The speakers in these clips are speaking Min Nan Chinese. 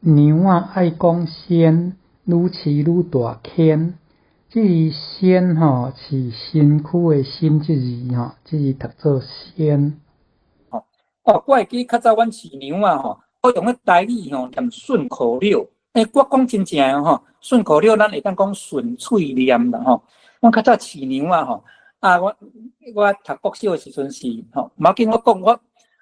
娘仔愛講仙，愈飼愈大牽。這字身吼是身軀的身這字吼，這字讀做仙。哦，我會記較早阮飼娘仔吼，我用彼台語吼念順口溜。欸，我講真正的吼，順口溜咱會當講順喙念啦吼。阮較早飼娘仔吼，啊，我讀國小的時陣是吼，無要緊，我講我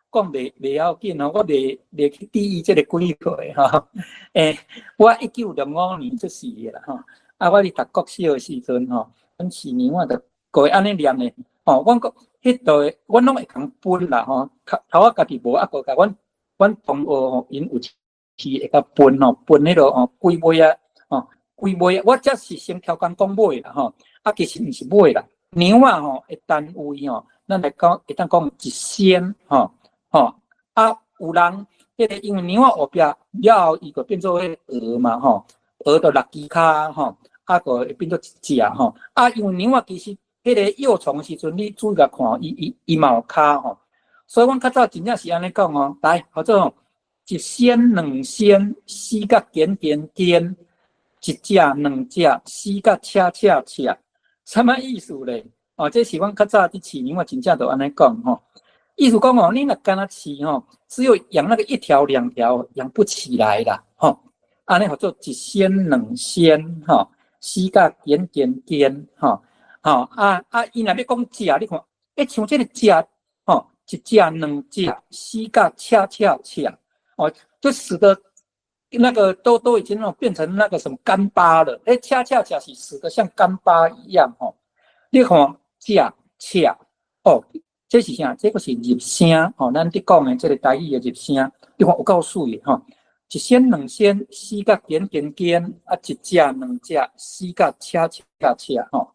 講袂要緊吼，我袂去注意這個幾歲吼。欸，我1965年出世的啦吼。啊，我佇讀國小的時陣吼，阮飼娘仔就會按呢念的吼。阮講彼度的，阮攏會共分啦吼。頭頭仔家己無，啊閣共阮同學吼，𪜶有飼會共分吼，分彼落吼幾尾仔吼，幾尾仔。我這是先超工講尾啦吼，啊，其實毋是尾啦。娘仔吼的單位吼，咱來講會當講一仙吼吼。啊，有人彼個因為娘仔後壁了後，伊就變做彼個鵝嘛吼，鵝就六支跤吼，啊，閣會變做一隻吼。啊，因為娘仔其實彼個幼蟲的時陣，你注意共看，伊嘛有跤吼。所以阮較早真正是按呢講哦，來，號做吼，一仙兩仙，死甲堅堅堅；一隻兩隻，死甲赤赤赤。啥物意思咧？哦，這是阮較早佇飼娘仔真正就按呢講吼。意思講哦，你若干焦飼吼，只有養那個一條兩條，養不起來啦，吼。按呢號做一仙兩仙，吼，死甲堅堅堅，吼，吼啊啊！伊若欲講隻，你看，欸，像這個隻，吼，一隻兩隻，死甲赤赤赤，哦，就死得那個都已經那種變成那個什麼乾巴了，欸，赤赤赤是死得像乾巴一樣，吼。你看，隻赤，哦，這是啥？這個是入聲，吼，咱佇講的這個台語的入聲，你看有夠媠的，吼。一仙兩仙，死甲堅堅堅，啊，一隻兩隻，死甲赤赤赤，吼。